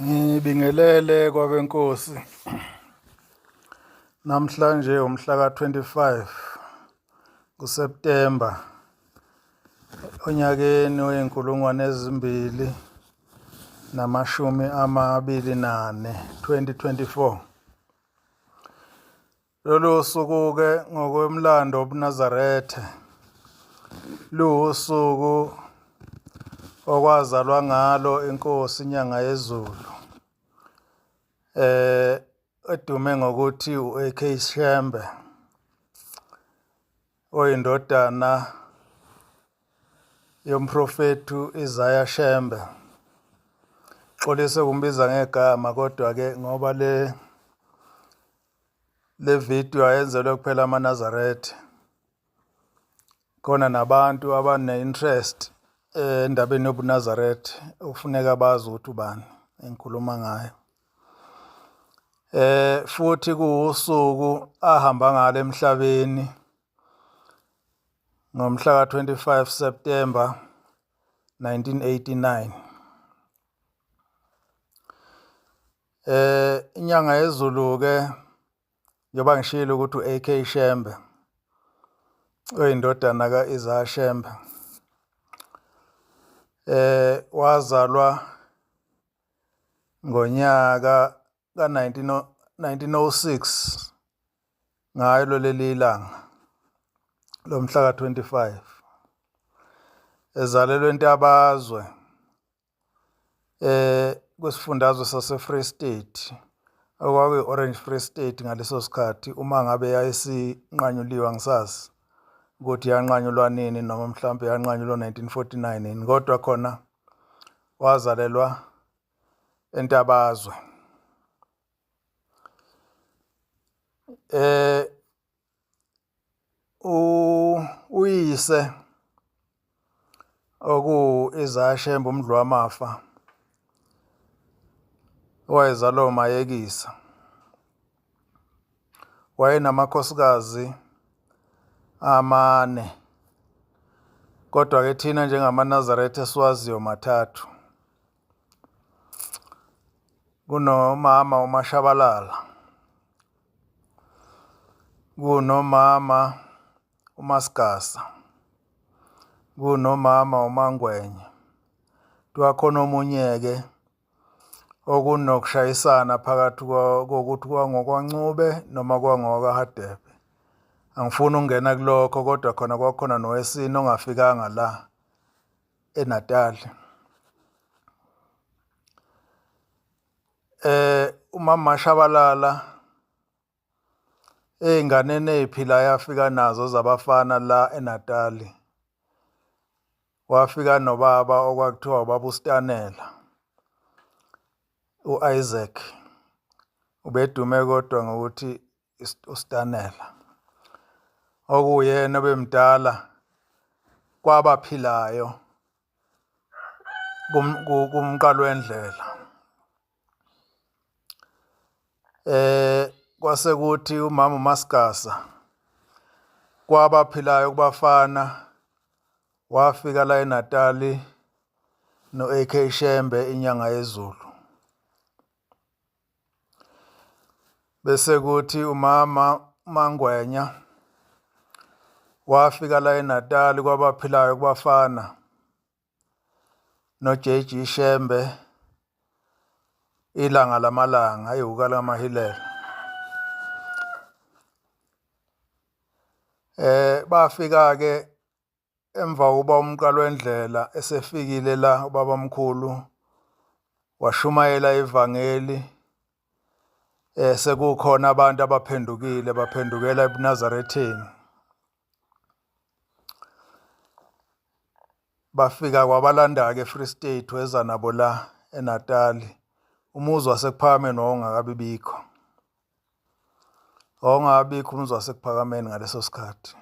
Ngibingelele kwabenkosi. Namhlanje umhla ka-25 kuSeptemba onyakeni we-2024, 2024. Lolu suku-ke ngokwemlando wobuNazaretha luwusuku okwazalwa ngalo inkosi iNyangayezulu edume ngokuthi u-AK Shembe oyindodana yomprofethi u-Isaiah Shembe. Xolise ukumbiza ngegama kodwa-ke ngoba le le video ayenzelwe kuphela amaNazaretha. Khona nabantu abane-interest endabeni yobuNazaretha okufuneka bazi ukuthi ubani engikhuluma ngayo. Futhi kuwusuku ahamba ngalo emhlabeni ngomhla ka-25 September 1989. Inyanga yezulu ke njengoba ngishilo ukuthi u-AK Shembe oyindodana ka-Isaiah Shembe wazalwa ngonyaka ka-1906 ngalo leli langa lomhla ka-25 ezalelwe eNtabazwe kwisifundazwe sase-Free State okwakuyi-Orange Free State ngaleso sikhathi uma ngabe yayisinqanyuliwe angisazi ukuthi yanqanyulwa nini noma mhlawumbe yanqanyulwa 1949 yini kodwa khona wazalelwa eNtabazwe. Uyise oku-Isaiah Shembe uMdluwamafa owayezalwa uMayekisa wayenamakhosikazi amane kodwa-ke thina njengamaNazaretha esiwaziyo mathathu. Kunomama uMashabalala, kunomama uMasigasa, kunomama uMaNgwenya. Kuthiwa khona omunye-ke okunokushayisana phakathi kokuthi kwangokwaNcube noma kwangowakwaHadebe. Angifuni ukungena kulokho kodwa khona kwakukhona nowesine ongafikanga la eNatal. Umama Mashabalala ey'nganeni ey'philayo afika nazo zabafana la eNatali wafika nobaba okwakuthiwa ubaba uStanela u-Isaac ubedume kodwa ngokuthi uStanela okuwuyena obemdala kwabaphilayo kumqalwendlela. Kwase kuthi umama uMasigasa kwabaphilayo kubafana wafika la eNatali no-AK Shembe inyanga yezulu. Bese kuthi umama uMaNgwenya wafika la eNatali kwabaphilayo kubafana no-JG Shembe. Ilanga lamalanga, ihuka lamahilela. Bafika ke emva kokuba uMqalwendlela esefikile la ubabamkhulu washumayela ivangeli sekukhona abantu abaphendukile baphendukela ebuNazaretheni. Bafika kwabalanda-ke eFree State weza nabo la eNatali. Umuzi waseKuphakameni wawungakabi bikho. Wawungakabikho umuzi waseKuphakameni ngaleso sikhathi.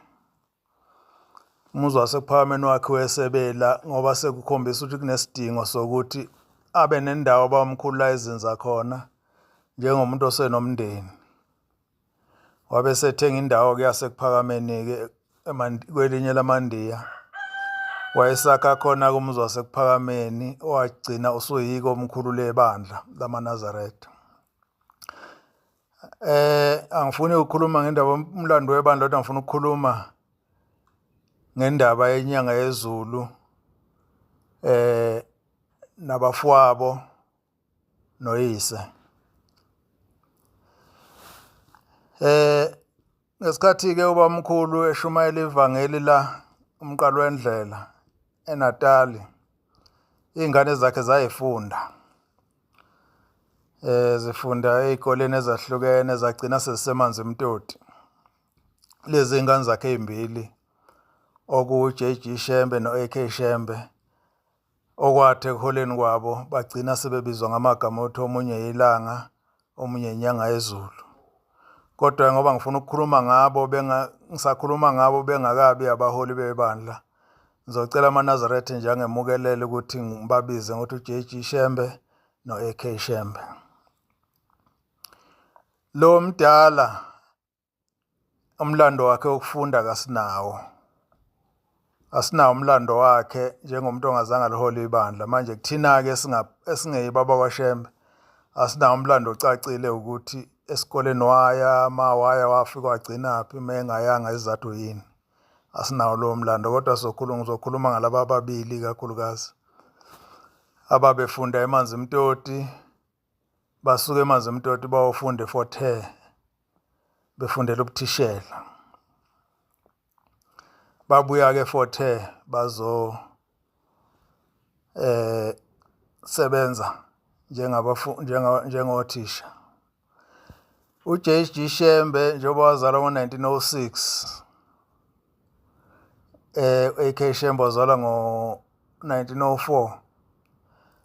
Umuzi waseKuphakameni wakhiwe esebela ngoba sekukhombisa ukuthi kunesidingo sokuthi abe nendawo abamkhulu la ezinza khona njengomuntu osenomndeni. Wabe esethenga indawo-ke yaseKuphakameni-ke kwelinye lamaNdiya. Wayesakha khona-ke umuzi waseKuphakameni owagcina usuyiko omkhulu lebandla lamaNazaretha. Angifuni ukukhuluma ngendaba umlando webandla kodwa ngifuna ukukhuluma ngendaba yenyanga yezulu nabafowabo noyise. Ngesikhathi-ke ubamkhulu eshumayela ivangeli la uMqalwendlela eNatali, iy'ngane zakhe zayifunda. Zifunda ey'koleni ezahlukene zagcina seziseManzimtoti. Lezi iy'ngane zakhe ey'mbili okuwu-J_G Shembe no-A_K Shembe, okwathi ekuholeni kwabo bagcina sebebizwa ngamagama othi omunye ilanga, omunye inyanga yezulu. Kodwa ngoba ngifuna ukukhuluma ngabo ngisakhuluma ngabo bengakabi abaholi bebandla, ngizocela amaNazaretha nje angemukelele ukuthi ngibabize ngokuthi uJG Shembe no-AK Shembe. Lo mdala umlando wakhe wokufunda kasinawo. Asinawo umlando wakhe njengomuntu ongazange alihole ibandla. Manje kuthina-ke esingeyibo abakwaShembe asinawo umlando ocacile ukuthi esikoleni waya, ma waya wafika wagcinaphi, uma engayanga izizathu yini. Asinawo lowo mlando kodwa sizokhuluma ngizokhuluma ngalaba ababili ikakhulukazi ababefunda eManzimtoti basuke eManzimtoti bayofunda eFort Hare befundela ubuthishela. Babuya-ke eFort Hare bazo sebenza njengothisha. UJG Shembe njengoba wazalwa ngo-1906 AK Shembe wazalwa ngo-1904.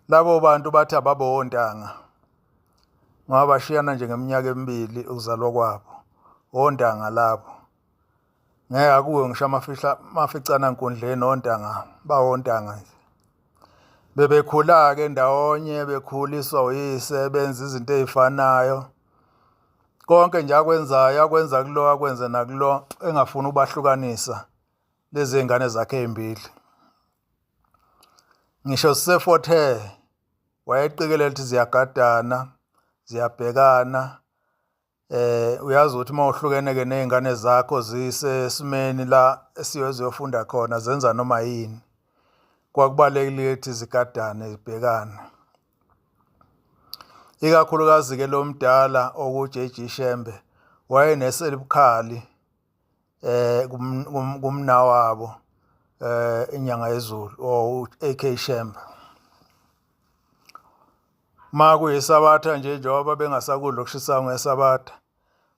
Labo bantu bathi ababe ontanga ngoba bashiyana nje ngeminyaka emibili ukuzalwa kwabo, ontanga labo. Ngeke akuwe ngisho amafihla maficana nkundleni ontanga bawontanga nje. Bebekhula-ke ndawonye bekhuliswa uyise benza izinto ey'fanayo. Konke nje akwenzayo akwenza kulo akwenze nakulo engafuni ukubahlukanisa lezi ngane zakhe ey'mbili. Ngisho siseFort Hare wayeqikelela ukuthi ziyagadana, ziyabhekana. Uyazi ukuthi uma uhlukene ke nezingane zakho zisesimeni la esiyo ziyofunda khona zenza noma yini. Kwakubalulekile ukuthi zigadane zibhekane. Ikakhulukazi ke lo mdala oku-J_G Shembe wayeneselibukhali kumnawabo inyanga yezulu or u-A_K Shembe. Uma kuyisabatha nje njengoba bengasakudli okushisayo ngesabatha,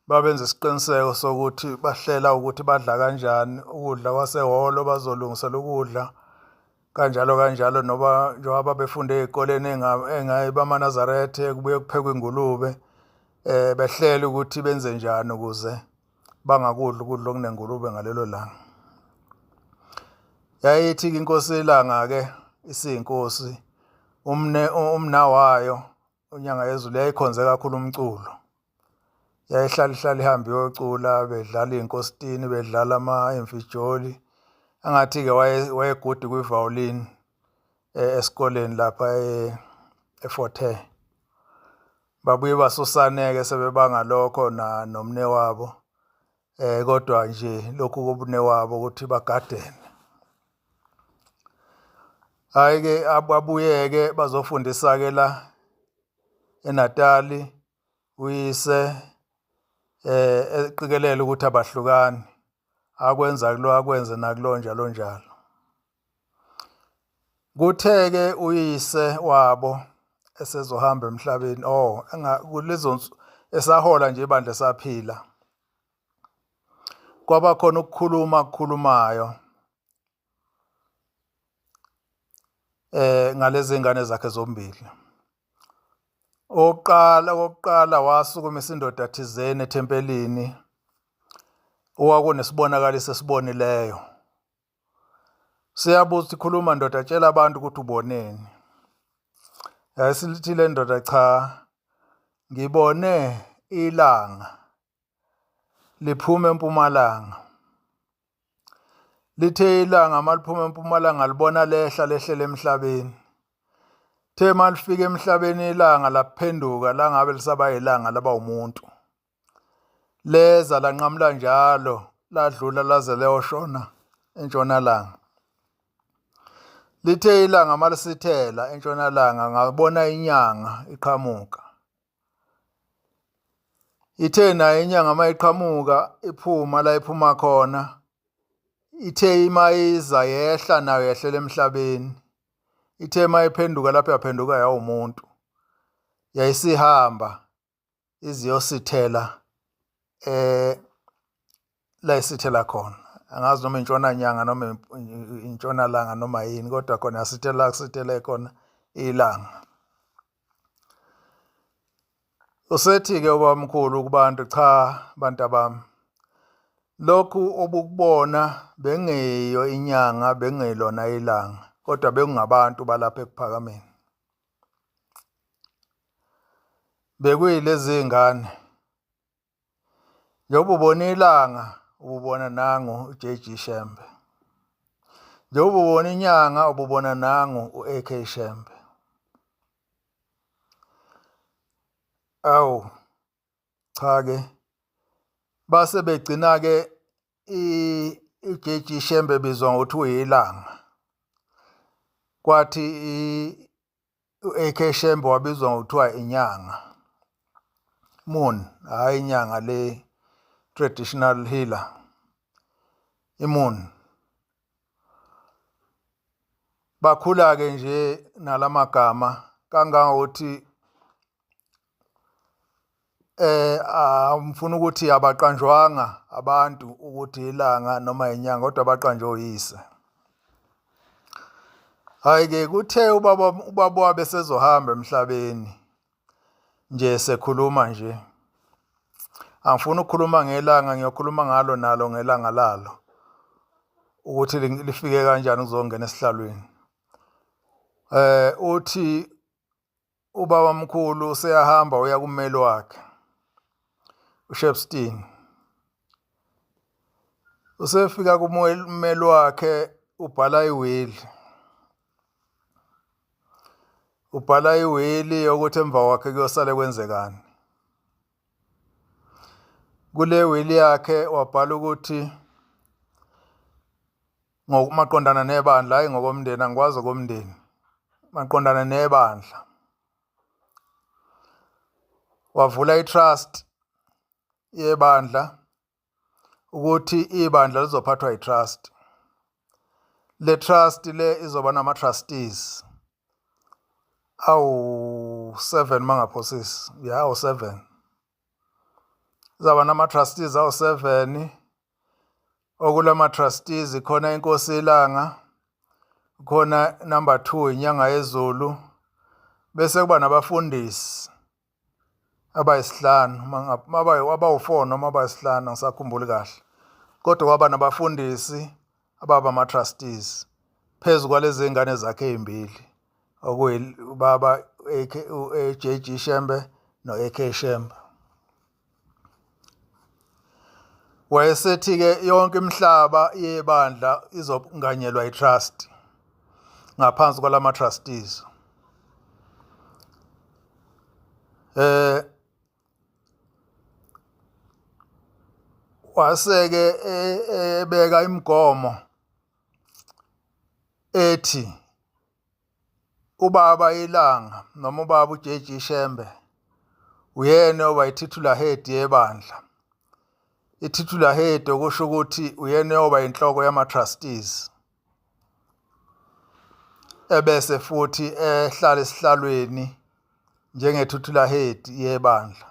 babenza isiqiniseko sokuthi bahlela ukuthi badla kanjani ukudla kwasehholo, bazolungisela ukudla kanjalo kanjalo noba njengoba babefunda ey'koleni bamaNazaretha kubuye kuphekwe ingulube behlele ukuthi benze njani ukuze bangakudli ukudla okunengulube ngalelo langa. Yayithi-ke inkosi ilanga-ke isiyinkosi umne umnawayo unyanga yezulu yayikhonze kakhulu umculo. Yayihlala ihlala ihambe iyocula bedlala iy'nkositini bedlala imfijoli. Angathi-ke wayegudi kwivawolini esikoleni lapha e-Fort Hare. Babuye basusane-ke sebebanga lokho nomnewabo kodwa nje lokhu kobunewabo ukuthi bagadene. Hhayi-ke ababuyeke bazofundisa-ke la. eNatali uyise eqikelela ukuthi abahlukani akwenza kulo akwenze nakulo njalo njalo. Kuthe-ke uyise wabo esezohamba emhlabeni oh kulezo esahola nje ibandla esaphila kwaba khona ukukhuluma akukhulumayo ngalezi ngane zakhe zombili. Okokuqala okokuqala wasukumisa indoda thizeni ethempelini owakunesibonakaliso esibonileyo. Siyabuza ukuthi khuluma ndoda tshela abantu ukuthi uboneni. Yayisithi le ndoda cha ngibone ilanga liphuma empumalanga. Lithe ilanga maliphuma empumalanga libona lehla lehlele emhlabeni. The malifika emhlabeni ilanga laphenduka langabe lisaba ilanga laba umuntu. Leza lanqamula njalo ladlula laze leyoshona entshonalanga. Lithe ilanga malisithela entshonalanga ngabona inyanga iqhamuka. Ithe nayo inyanga uma iqhamuka iphuma la iphuma khona ithe imayiza yehla nayo yehlela emhlabeni ithe uma iphenduka lapho yaphenduka yawumuntu yayisihamba iziyosithela eh la isithela khona angazi noma intshona nyanga noma intshonalanga noma yini kodwa khona yasithela kusithele khona ilanga. Usethi-ke ubamkhulu kubantu, cha bantabami, lokhu obukubona bengeyiyo inyanga bengelona ilanga kodwa bekungabantu balapha ekuphakameni. Bekuyilezi ngane Njengoba ubona ilanga ububona nangu uJG Shembe. Njengoba ubona inyanga ububona nangu u-AK Shembe. Awu cha ke base begcina ke i-JG Shembe bizwa ngokuthi uyilanga. Kwathi U-AK Shembe wabizwa ngokuthiwa inyanga. Moon, hhayi inyanga le traditional healer. I-moon. Bakhula-ke nje nalamagama kangangokuthi angifuni ukuthi abaqanjwanga abantu ukuthi ilanga noma inyanga kodwa baqanjwe oyise. Hhayi-ke kuthe ubaba ubaba wabe esezohamba emhlabeni nje sekhuluma nje. Angifuni ukukhuluma ngelanga ngiyokhuluma ngalo nalo ngelanga lalo ukuthi lifike kanjani kuzongena esihlalweni. Uthi Ubabamkhulu useyahamba uya kummeli wakhe uShepstone. Usefika kummeli wakhe ubhala iwili. Ubhala iwili yokuthi emva kwakhe kuyosale kwenzekani. Kule wili yakhe wabhala ukuthi Maqondana nebandla, hhayi ngokomndeni, angikwazi okomndeni. Maqondana nebandla. Wavula i-trust yebandla ukuthi ibandla lizophathwa i-trust. Le trust le izoba nama-trustees awu-7 mangaphosisi, ya awu-7. Izaba nama-trustees awu-7 Okulama trustees khona inkosi ilanga, khona number 2 inyanga yezulu, bese kuba nabafundisi abayisihlanu abawu-4 noma abayisihlanu angisakhumbuli kahle. Kodwa kwaba nabafundisi ababa ama-trustees phezu kwalezi ngane zakhe ey'mbili okuyibaba u-JG Shembe no-AK Shembe. Wayesethi-ke yonke imihlaba yebandla izonganyelwa i-trust ngaphansi kwalama trustees. Eh waseke ebeka imigomo ethi ubaba ilanga noma ubaba uJG Shembe. Uyena oba i-titular head yebandla. I-titular head okusho ukuthi uyena oba inhloko yama-trustees. Ebese futhi ehlala esihlalweni njenge-titular head yebandla.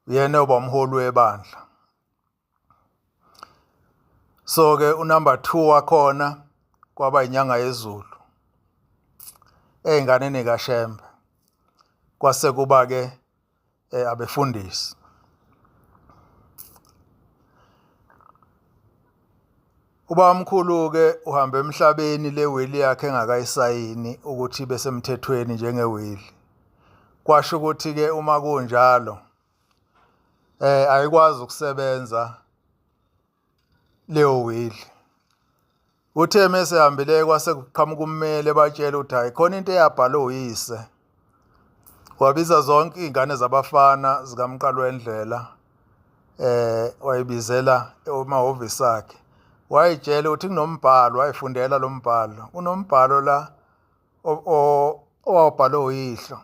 Uyena oba umholi webandla. So ke unumber 2 wakhona kwaba inyanga yezulu ey'nganeni kaShembe kwase kuba ke eh, abefundisi. Ubamkhulu-ke uhambe emhlabeni le wili yakhe engakayisayini ukuthi ibe semthethweni njengewili. Kwasho ukuthi-ke uma kunjalo ayikwazi ukusebenza leyo wili. Uthe mesehambile kwase kuqhamuka ummeli ebatshela ukuthi hayi khona into eyabhalwa uyise. Wabiza zonke iy'ngane zabafana zikaMqalwendlela wayibizela emahhovisi akhe. Wayitshela ukuthi kunombhalo, wayifundela lo mbhalo. Kunombhalo la owawubhalwe uyihlo.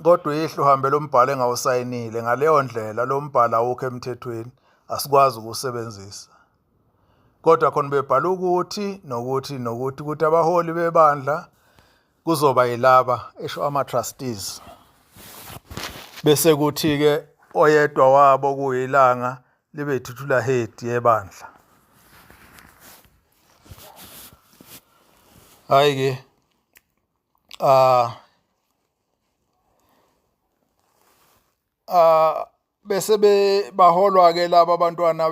Kodwa uyihlo uhambe lo mbhalo engawusayinile, ngaleyo ndlela lo mbhalo awukho emthethweni, asikwazi ukuwusebenzisa. Kodwa khona bebhala ukuthi nokuthi nokuthi ukuthi abaholi bebandla kuzoba yilaba esho ama-trustees. Bese kuthi-ke oyedwa wabo kuyilanga libe yithuthula head yebandla. Hhayi-ke ah ah bese baholwa ke laba abantwana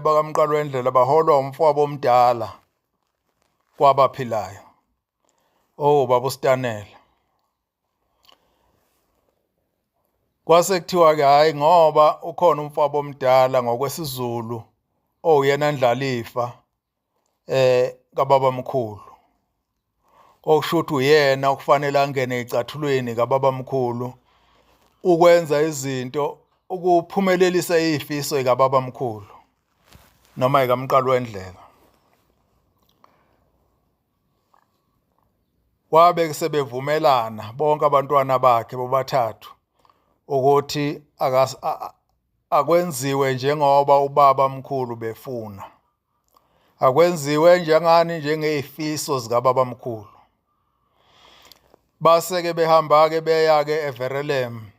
bakaMqalo wendlela baholwa umfowabo omdala kwabaphilayo oh baba uStanela. Kwase kuthiwa ke hayi ngoba ukhona umfowabo omdala ngokwesiZulu owuyena ndlalifa kababamkhulu okusho ukuthi uyena okufanele angene ecathulweni kababamkhulu ukwenza izinto ukuphumelelisa izifiso zikababamkhulu noma ikamqalo wendlela. Wabe sebevumelana bonke abantwana bakhe bobathathu ukuthi akwenziwe njengoba ubaba mkhulu befuna. Akwenziwe njengani njengezifiso zikababamkhulu. Base-ke behamba-ke beya-ke eVerelem.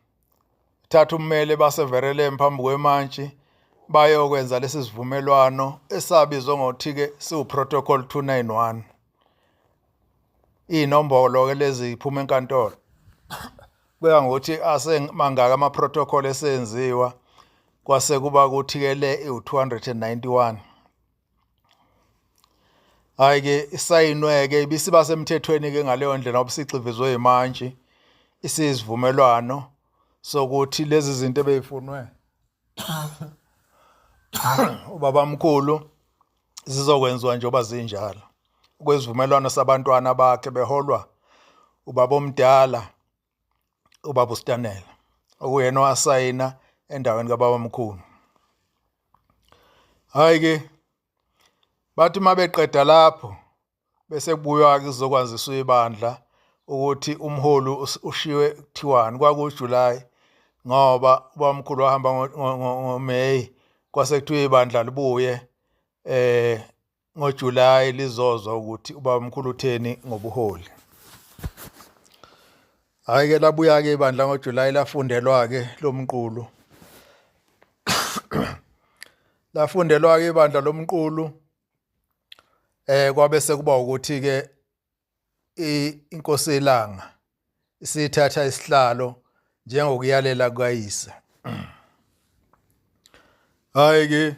Thatha ummeli baseVerelem phambi kwemantshi bayokwenza lesi sivumelwano esabizwa ngokuthi-ke siwu-Protocol 291. Iy'nombolo-ke lezi ziphuma enkantolo. Kuya ngokuthi asemangaki ama-protocol esenziwa kwase kuba ukuthi-ke le iwu-291. Hhayi-ke isayinwe-ke ibisiba semthethweni-ke ngaleyo ndlela ngoba isigxivizwe yimantshi isiyisivumelwano sokuthi lezi zinto ebeyifunwe ubabamkhulu zizokwenziwa njengoba zinjalo kwesivumelwano sabantwana bakhe beholwa ubaba omdala ubaba uStanela okuyena owasayina endaweni kababamkhulu. Hhayi ke bathi uma beqeda lapho bese kubuywa-ke kuzokwaziswa ibandla ukuthi umholi ushiywe kuthiwani. KwakuwuJulayi ngoba ubabamkhulu wahamba ngoMeyi kwase kuthiwa ibandla libuye ngoJulayi lizozwa ukuthi ubabamkhulu utheni ngobuholi. Hhayi-ke labuya-ke ibandla ngoJulayi lafundelwa-ke lo mqulu. Lafundelwa-ke ibandla lomqulu kwabe sekuba ukuthi-ke inkosi yelanga isithatha isihlalo njengokuyalela kukayise. Hayi ke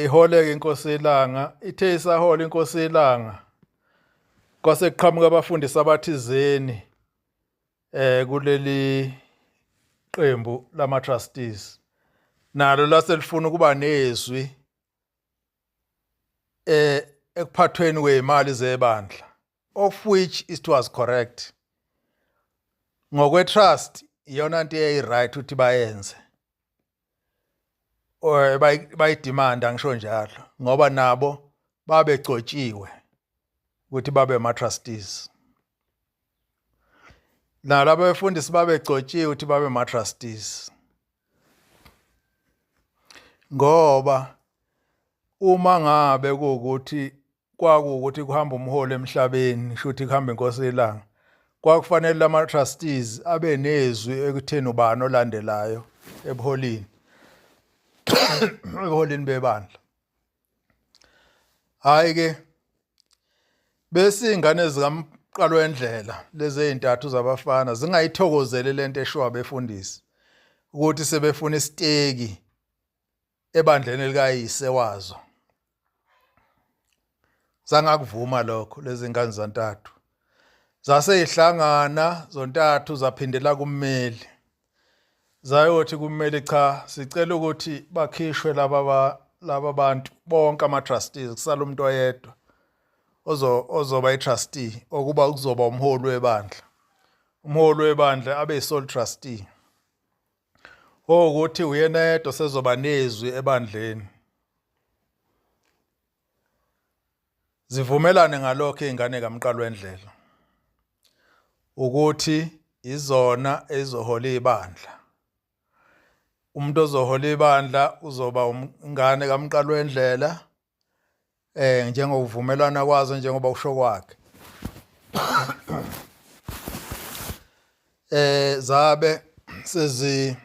iholeke inkosi yelanga ithe isahola inkosi yelanga kwase kuqhamuka abafundisi abathizeni kuleli qembu lama trustees nalo laselifuna ukuba nezwi ekuphathweni kwezimali zebandla of which it was correct ngokwe trust iyona nto eyayi-right ukuthi bayenze or bayidimanda ngisho njalo ngoba nabo babegcotshiwe ukuthi babe ama-trustees. Nalabo befundisi babegcotshiwe ukuthi babe ma-trustees. Ngoba uma ngabe kuwukuthi kwakuwukuthi kuhamba umholi emhlabeni shuthi kuhamba inkosi yelanga kwakufanele lama trustees abe nezwi ekutheni ubani olandelayo ebuholini ebuholini bebandla. Hayi ke bese ingane zikamqalo wendlela lezi ezintathu zabafana zingayithokozeli lento eshiwa abefundisi ukuthi sebefuna isiteki ebandleni likayise wazo. Zangakuvuma lokho lezi ngane zantathu. Zaseyihlangana zontathu zaphindela kummeli. Zayothi kummeli cha sicela ukuthi bakhishwe laba laba bantu bonke ama trustees kusala umuntu oyedwa ozo ozoba i-trustee okuba kuzoba umholi webandla. Umholi webandla abe yi-sole trustee. Owukuthi uyena yedwa sezoba nezwi ebandleni. Zivumelane ngalokho izingane kaMqalwendlela ukuthi izona ezizohola ibandla. Umuntu ozohola ibandla uzoba ingane kaMqalwendlela njengokuvumelana kwazo njengoba usho kwakhe. Zabe sezi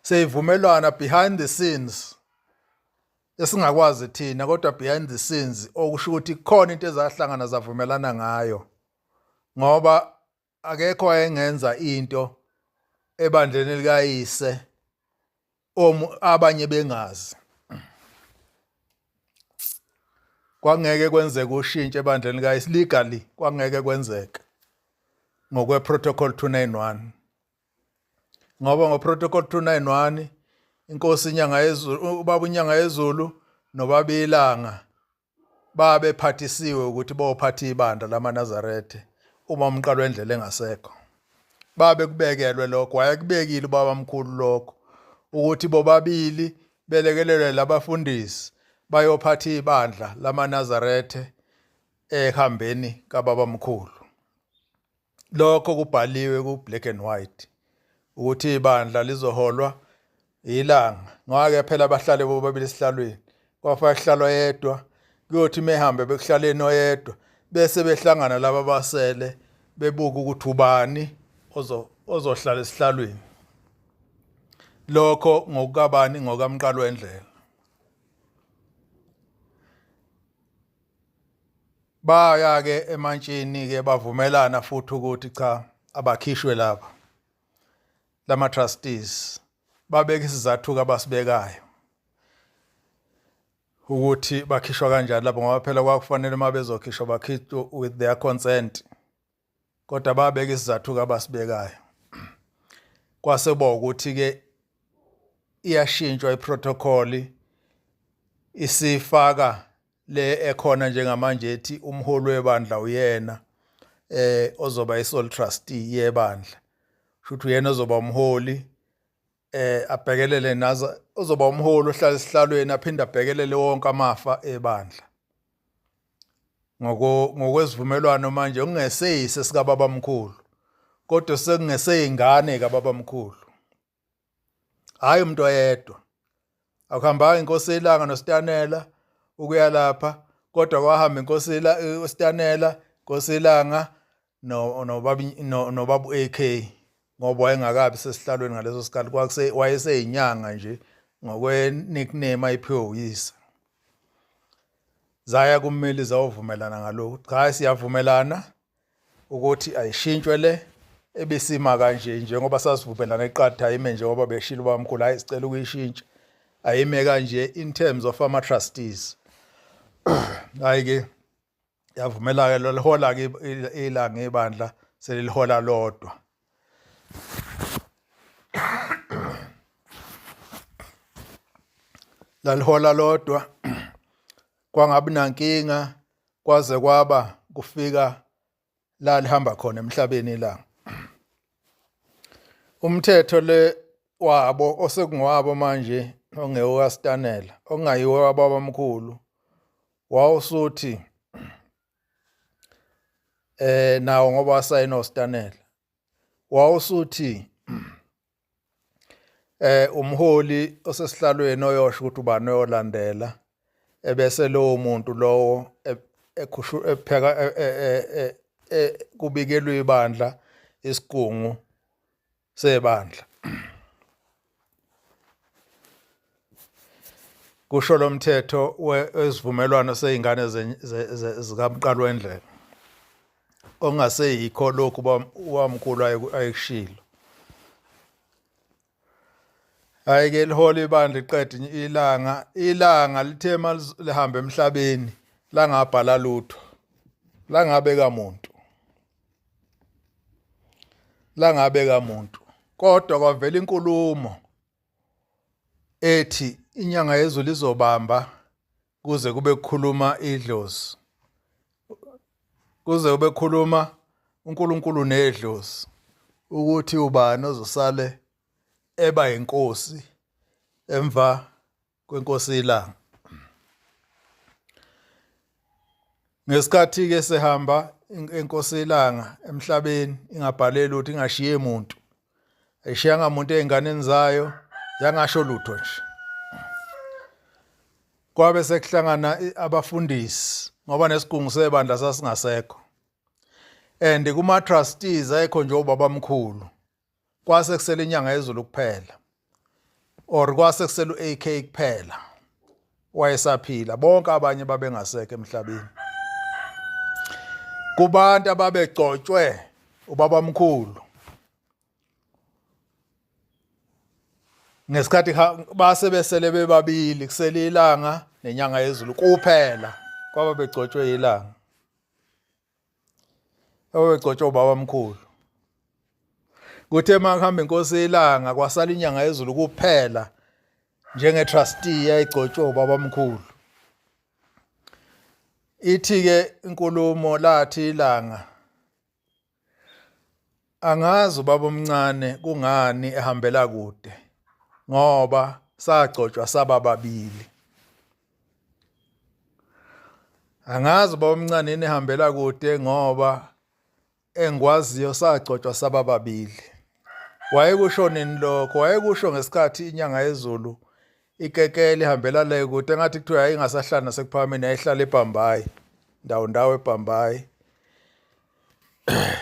seyivumelwana behind the scenes esingakwazi thina kodwa behind the scenes okusho ukuthi kukhona into ezahlangana zavumelana ngayo ngoba akekho wayengenza into ebandleni likayise abanye bengazi. Kwangeke kwenzeke ushintsho ebandleni likayise legally, kwangeke kwenzeke ngokwe-protocol 291 ngoba ngo-protocol 291 inkosi inyanga yezulu ubaba unyanga yezulu nobaba ilanga babephathisiwe ukuthi bophatha ibandla lamaNazaretha uma umqalo wendlela engasekho. Babe kubekelwe lokho, wayekubekile ubaba mkhulu lokho ukuthi bobabili belekelelwe labafundisi bayophatha ibandla lamaNazaretha ehambeni kababa mkhulu. Lokho kubhaliwe ku-black and white ukuthi ibandla lizoholwa ilanga ngoba-ke phela bahlale bobabili esihlalweni kwafaka kuhlalwa yedwa kuyothi mehambe bekuhlaleni oyedwa bese behlangana laba basele bebuka ukuthi ubani ozohlala esihlalweni lokho ngokukabani ngokamqalo wendlela. Baya-ke emantshini-ke bavumelana futhi ukuthi cha abakhishwe laba lama trustees babeka isizathu-ke abasibekayo ukuthi bakhishwa kanjani lapho ngoba phela kwakufanele uma bezokhishwa bakhishwe with their consent kodwa babeka isizathu-ke abasibekayo kwase kuba ukuthi-ke iyashintshwa iprotocol isifaka le ekhona njengamanje ethi umholi webandla uyena ozoba i-sole trustee yebandla shuthi uyena ozoba umholi abhekelele nazo ozoba umholi ohlala esihlalweni aphinde abhekelele wonke amafa ebandla ngoko ngokwesivumelwano manje kungeseyise sikababamkhulu kodwa sekungeseyingane kababamkhulu Hhayi umuntu oyedwa. Akuhambanga inkosi yelanga noSitanela ukuya lapha kodwa kwahamba inkosi uSitanela, inkosi yelanga nobaba nobaba u-AK ngoba wayengakabi sesihlalweni ngaleso sikhathi kwakuse wayeseyinyanga nje ngokwe-nickname ayiphiwe uyise. Zaya kummeli zayovumelana ngalokhu. Cha siyavumelana ukuthi ayishintshwe le ebisima kanje njengoba sasivumelana eqatha ayime njengoba beshilo ubamkhulu hayi sicela ukuyishintsha ayime kanje in terms of ama trustees hayi ke yavumela ke lolihola ke ilanga ibandla selilihola lodwa lalihola lodwa kwangabi nankinga kwaze kwaba kufika la lihamba khona emhlabeni ilanga. Umthetho le wabo osekungowabo manje ongewokaStanela okungayiwo wababamkhulu wawusuthi nawo ngoba wasayina uStanela. Wawusuthi umholi osesihlalweni oyosho ukuthi ubani oyolandela ebese lowo muntu lowo ekhushu epheka kubikelwe ibandla isigungu sebandla. Kusho lo mthetho wesivumelwano sey'ngane zikaMqalwendlela ongaseyikho lokhu ubamkhulu ayekushilo. Hhayi-ke lihola ibandla liqede ilanga, ilanga lithe uma lihamba emhlabeni langabhala lutho, langabeka muntu. Langabeka muntu kodwa kwavela inkulumo ethi inyanga yezulu izobamba kuze kube kukhuluma idlozi kuze kube kukhuluma uNkulunkulu nedlozi ukuthi ubani ozosale eba inkosi emva kwenkosi ilanga. Ngesikhathi-ke sehamba inkosi ilanga emhlabeni ingabhale lutho ingashiye muntu ayishiyanga muntu ey'nganeni zayo yangasho lutho nje. Kwabe sekuhlangana abafundisi ngoba nesigungu sebandla sasingasekho and kuma-trustees ayekhonjwe ubabamkhulu kwase kusele inyanga yezulu kuphela or kwase kusele u-AK kuphela wayesaphila bonke abanye babengasekho emhlabeni kubantu ababegcotshwe ubabamkhulu ngesikhathi base besele bebabili kusele ilanga nenyanga yezulu kuphela kwaba begcotshwe ilanga owegcotshwa ubaba mkhulu kuthe uma kuhamba inkosi ilanga kwasala inyanga yezulu kuphela njenge-trustee yayigcotshwe ubaba mkhulu ithi-ke inkulumo lathi ilanga angazi ubaba omncane kungani ehambela kude ngoba sagcotshwa saba babili Angazi uba omncane yini ehambela kude ngoba engikwaziyo sagcotshwa saba babili. Wayekusho nini lokho? Wayekusho ngesikhathi inyanga yezulu ikekele ihambela le kude engathi kuthiwa yayingasahlali nasekuphakameni yayihlala eBhambayi ndawo ndawo eBhambayi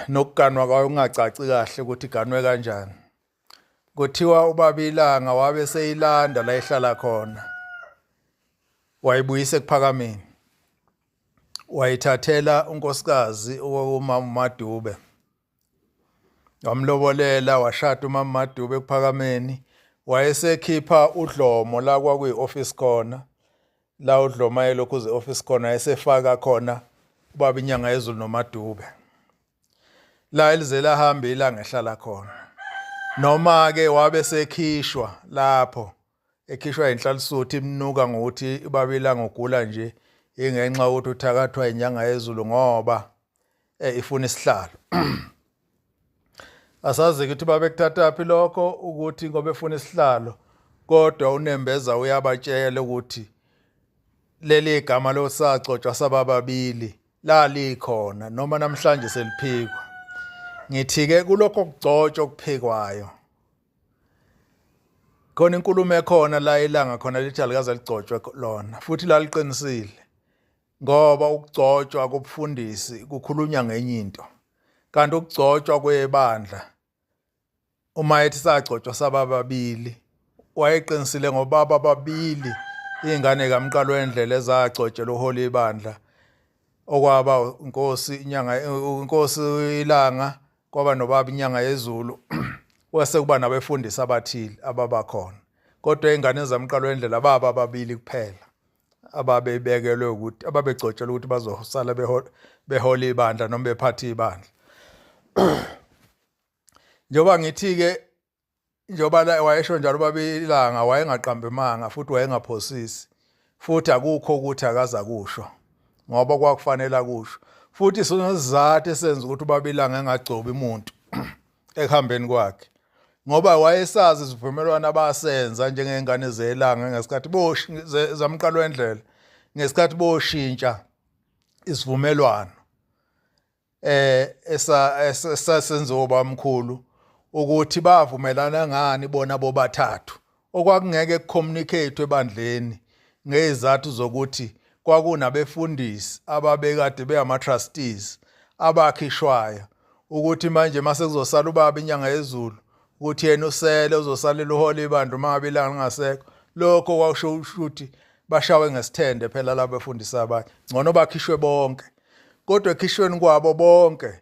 nokuganwa kwayo kungacaci kahle ukuthi iganwe kanjani. Kuthiwa ubaba ilanga wabe seyilanda la ehlala khona wayibuyisa ekuphakameni wayithathela unkosikazi owawumama uMaDube wamlobolela washada umama uMaDube ekuphakameni wayesekhipha udlomo la kwakuyi-office khona la udlomo ayelokhu uze-office khona wayesefaka khona ubaba inyanga yezulu noMaDube la elize lahamba ilanga ehlala khona noma ke wabe sekhishwa lapho ekhishwa inhlalisuthi imnuka ngokuthi ubaba ilanga ugula nje ingenxa ukuthi uthakathwa inyanga yezulu ngoba eh, ifuna isihlalo asazi ukuthi babekuthathaphi lokho ukuthi ngoba efuna isihlalo kodwa unembeza uyabatshela ukuthi leli gama losagcotshwa sabababili lalikhona noma namhlanje seliphikwa ngithi-ke kulokho kugcotshwa okuphikwayo khona inkulumo ekhona la ilanga khona lithi alikaze ligcotshwe lona futhi laliqinisile ngoba ukugcotshwa kobufundisi kukhulunywa ngenye into kanti ukugcotshwa kwebandla Uma ethi sagcotshwa saba babili wayeqinisile ngoba baba babili iy'ngane kaMqalwendlela ezagcotshelwa uhola ibandla okwaba inkosi inyanga inkosi ilanga kwaba nobaba inyanga yezulu kwase kuba nabefundisi abathile ababakhona kodwa iy'ngane zamqalwendlela baba babili kuphela ababebekelwe ukuthi ababegcotshelwe ukuthi bazosala behola ibandla noma bephathe ibandla. Njengoba ngithi-ke njengoba wayesho njalo ubaba ilanga wayengaqambi manga futhi wayengaphosisi futhi akukho ukuthi akaza kusho ngoba kwakufanele akusho futhi sinesizathu esenza ukuthi ubaba ilanga engagcobi umuntu ekuhambeni kwakhe ngoba wayesazi isivumelwano abasenza njengengane zelanga ngesikhathi zamqalo wendlela ngesikhathi boshintsha isivumelwano eh esasenziwa obamkhulu Ukuthi bavumelana ngani bona bobathathu okwakungeke kucommunicate ebandleni ngezathu zokuthi kwakunabefundisi ababekade beyama-trustees abakhishwayo, ukuthi manje mase kuzosala ubaba inyanga yezulu, ukuthi yena usele uzosalela uhola ibandla uma ngabe ilanga lingasekho. Lokho kwakusho ukuthi bashawe ngesithende phela labo befundisa abanye, ngcono bakhishwe bonke. Kodwa ekhishweni kwabo bonke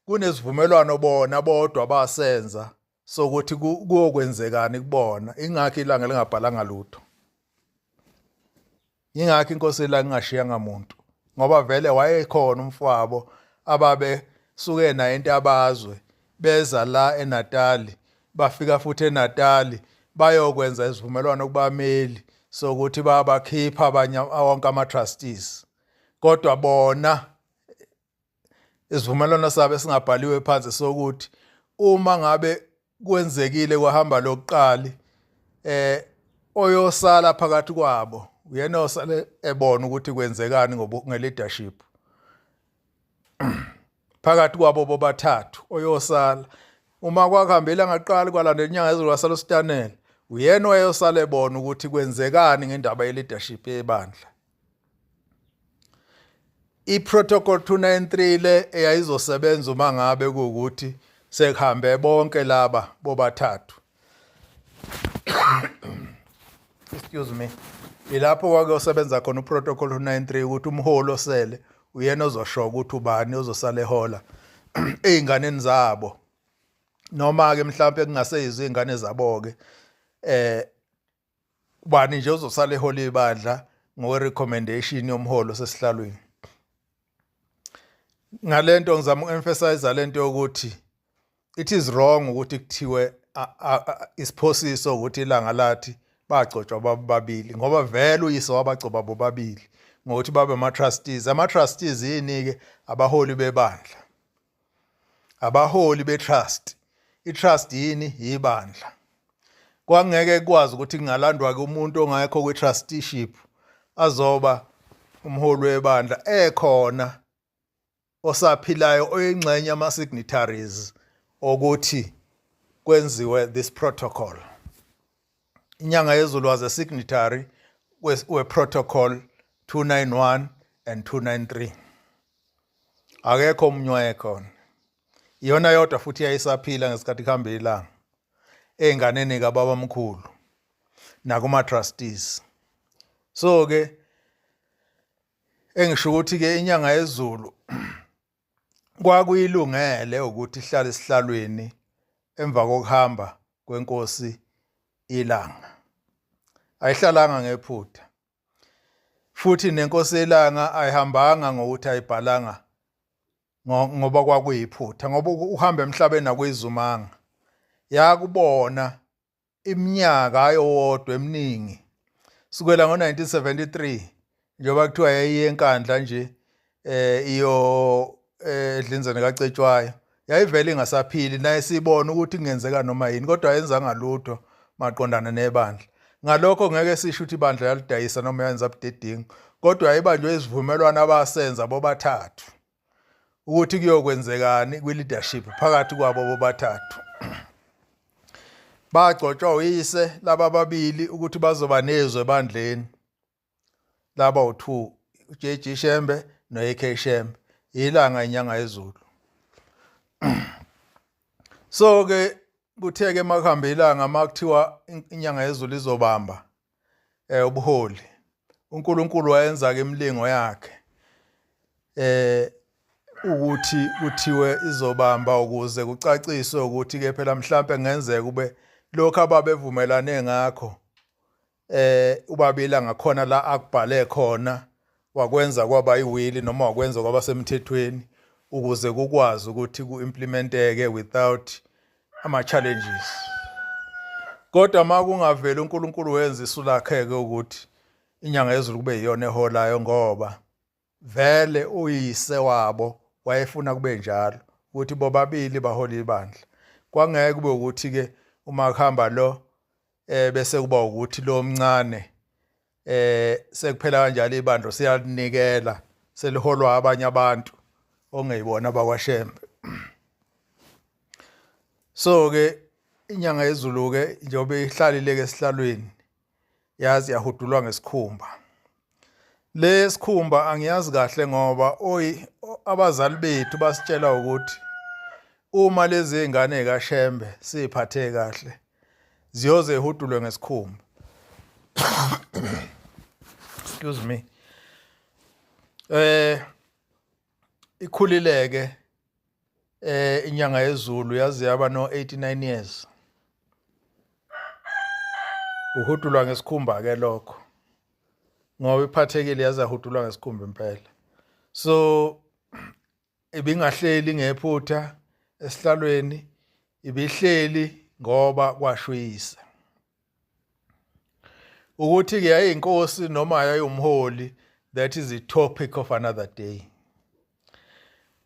kunesivumelwano bona bodwa basenza sokuthi kuyokwenzekani kubona. Ingakho ilanga lingabhalanga lutho, ingakho inkosi ilanga ingashiyanga muntu, ngoba vele wayekhona umfowabo ababe suke naye entabazwe beza la eNatali, bafika futhi eNatali bayokwenza isivumelwano kubameli sokuthi babakhipha abanye wonke ama-trustees, kodwa bona isivumelwano sabo esingabhaliwe phansi sokuthi uma ngabe kwenzekile kwahamba lokuqali, oyosala phakathi kwabo uyena osale ebona ukuthi kwenzekani nge-leadership phakathi kwabo bobathathu. Oyosala uma kwakuhambela ngaqala kwalandela inyanga yezulu wasala uSitanele, uyena oyosala ebona ukuthi kwenzekani ngendaba ye-leadership yebandla. I-protocol 293 le eyayizosebenza uma ngabe kuwukuthi sekuhambe bonke laba bobathathu, excuse me, ilapho kwake usebenza khona uprotocol 293, ukuthi umholi osele uyena ozosho ukuthi ubani ozosala ehola ey'nganeni zabo, noma ke mhlawumbe kungaseyizo iy'ngane zabo-ke, ubani nje ozosala ehola ibandla ngokwe-recommendation yomholo osesihlalweni. Ngalento ngizama uku-emphasize lento yokuthi it is wrong ukuthi kuthiwe isiphosiso ukuthi ilanga lathi bagcotshwa bababili, ngoba vele uyise wabagcoba bobabili ngokuthi babe ama-trustees. Ama-trustees yini-ke? Abaholi bebandla, abaholi be-trust. I-trust yini? Yibandla. Kwangeke kwazi ukuthi kungalandwa-ke umuntu ongekho kwi-trusteeship azoba umholi webandla ekhona osaphilayo oyingxenye ama-signatories okuthi kwenziwe this protocol. Inyanga yezulu was a signatory we-protocol 291 and 293. Akekho omunye wayekhona, iyona yodwa futhi yayisaphila ngesikhathi kuhamba ilanga ey'nganeni kababamkhulu nakuma-trustees. So-ke engisho ukuthi-ke inyanga yezulu kwakuyilungele ukuthi ihlale esihlalweni emva kokuhamba kwenkosi ilanga. Ayihlalanga ngephutha, futhi nenkosi yelanga ayihambanga ngokuthi ayibhalanga ngoba kwakuyiphutha, ngoba uhamba emhlabeni akuyizumanga, yakubona iminyaka ayowodwa eminingi sukela ngo-1973, njengoba kuthiwa yayiye eNkandla nje iyo edlinzeni kaCetshwayo, yayivele ingasaphili naye sibona ukuthi kungenzeka noma yini, kodwa ayenzanga lutho maqondana nebandla. Ngalokho ngeke sisho ukuthi ibandla yalidayisa noma yenza budedengu, kodwa yayibanjwe isivumelwano abasenza bobathathu ukuthi kuyokwenzekani kwi-leadership phakathi kwabo bobathathu. Bagcotshwa uyise laba babili ukuthi bazoba nezwe ebandleni, laba u-2, uJG Shembe no-AK Shembe, ilanga inyanga yezulu. So ke kuthe ke makuhambe ilanga, makuthiwa inyanga yezulu izobamba ubuholi, uNkulunkulu wayenza ke imilingo yakhe ukuthi kuthiwe izobamba ukuze kucaciswe ukuthi ke phela mhlambe kungenzeka kube lokho ababevumelane ngakho ubabila ngakhona la akubhale khona wakwenza kwaba iwili noma wakwenza kwaba semthethweni ukuze kukwazi ukuthi ku-implementeke without ama-challenges. Kodwa uma kungaveli uNkulunkulu wenza isu lakhe-ke ukuthi inyanga yezulu kube yiyona eholayo, ngoba vele uyise wabo wayefuna kube njalo ukuthi bobabili bahole ibandla. Kwangeke kube ukuthi-ke uma kuhamba lo bese kuba ukuthi lo mncane sekuphela kanjalo ibandla siyalinikela seliholwa abanye abantu ongeyibona bakwaShembe. So ke inyanga yezulu ke njengoba ihlalile ke esihlalweni yazi yahudulwa ngesikhumba. Le sikhumba angiyazi kahle ngoba oyi abazali bethu basitshela ukuthi uma lezi zingane kaShembe siphathe kahle ziyoze ihudulwe ngesikhumba. Excuse me. Eh ikhulileke eh inyanga yezulu yaze yaba no 89 years uhudulwa ngesikhumba ke lokho ngoba iphathekile yaze yahudulwa ngesikhumba impela so ibingahleli ngephutha esihlalweni ibihleli ngoba kwashwisa ukuthi-ke yayiyinkosi noma yayiwumholi that is the topic of another day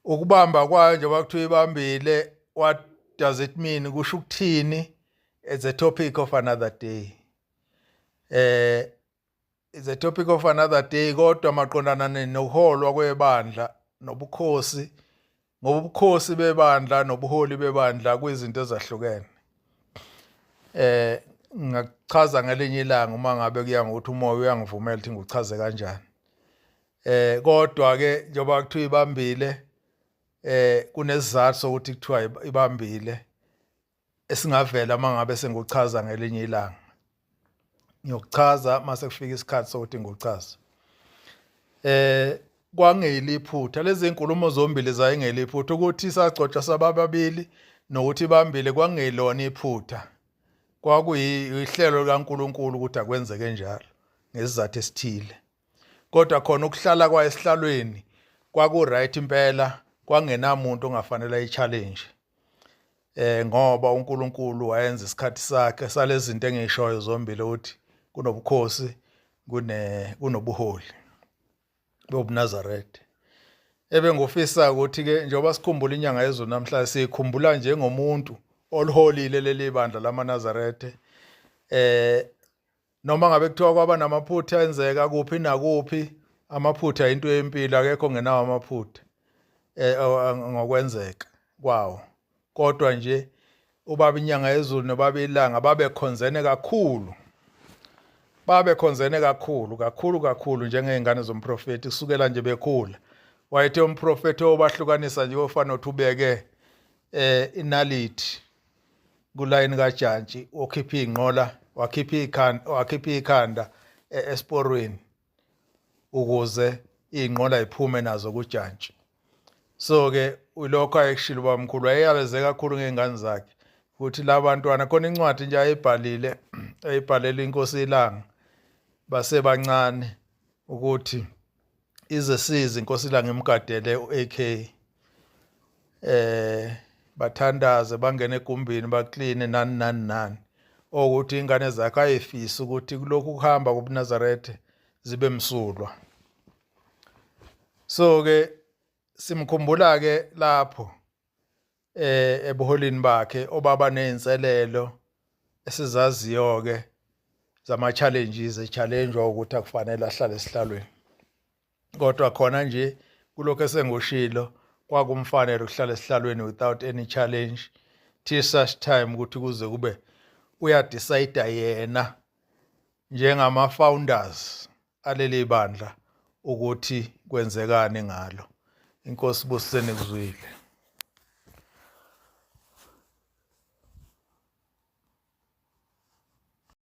ukubamba kwayo njengoba kuthiwa ibambile what does it mean kusho ukuthini it's a topic of another day eh is a topic of another day kodwa maqondana nokuholwa kwebandla nobukhosi ngoba ubukhosi bebandla nobuholi bebandla kuyizinto ezahlukene eh ngakuchaza ngelinye ilanga uma ngabe kuya ngokuthi umoya uyangivumela ukuthi ngikuchaze kanjani eh kodwa ke njengoba kuthiwa ibambile eh kunesizathu sokuthi kuthiwa ibambile esingavela uma ngabe senguchaza ngelinye ilanga ngiyokuchaza mase kufika isikhathi sokuthi ngikuchaze eh kwangeli iphutha lezi nkulumo zombili zayingeli iphutha ukuthi sagcotshwa sabababili nokuthi bambile kwangelona iphutha kwakuyihlelo likaNkuluNkulu ukuthi akwenzeke njalo ngesizathu esithile kodwa khona ukuhlala kwayo esihlalweni kwaku-right impela kwangenamuntu ongafanele ayi-challenge eh ngoba uNkulunkulu wayenza isikhathi sakhe salezinto engishoyo zombili ukuthi kunobukhosi kune kunobuholi bobuNazaretha ebengufisa ukuthi ke njengoba sikhumbula inyanga yezulu namhlanje sikhumbula njengomuntu oliholile leli bandla lamaNazaretha eh noma ngabe kuthiwa kwaba namaphutha enzeka kuphi nakuphi amaphutha into yempilo akekho ongenawo amaphutha eh ngokwenzeka kwawo kodwa nje ubaba inyanga yezulu nobaba ilanga babekhonzene kakhulu babekhonzene kakhulu kakhulu kakhulu njengey'ngane zomprofethi kusukela nje bekhula wayethe umprofethi obahlukanisa nje ofana nothi ubeke eh inalithi kulayini kajantshi okhipha iy'nqola wakhipha ikhanda wakhipha ikhanda e, esiporweni ukuze iy'nqola yiphume nazo kujantshi so-ke ulokho ayekushilo ubamkhulu wayeyaleze kakhulu ngey'ngane zakhe futhi la bantwana khona incwadi nje ayibhalile ayibhalela inkosi ilanga basebancane ukuthi ize size inkosi ilanga imgadele u-AK eh bathandaze bangene egumbini bakline nani nani nani okuthi ingane zakhe ayefisa ukuthi kulokhu kuhamba kubuNazaretha zibe msulwa so ke simkhumbula ke lapho eh ebuholini bakhe obaba nezinselelo esizaziyo ke zama challenges echallengewa ukuthi akufanele ahlale esihlalweni kodwa khona nje kulokho esengushilo kwakumfanele ukuhlala esihlalweni without any challenge till such time ukuthi kuze kube uyadecide yena njengama founders aleli bandla ukuthi kwenzekani ngalo inkosi busiseni kuzwile.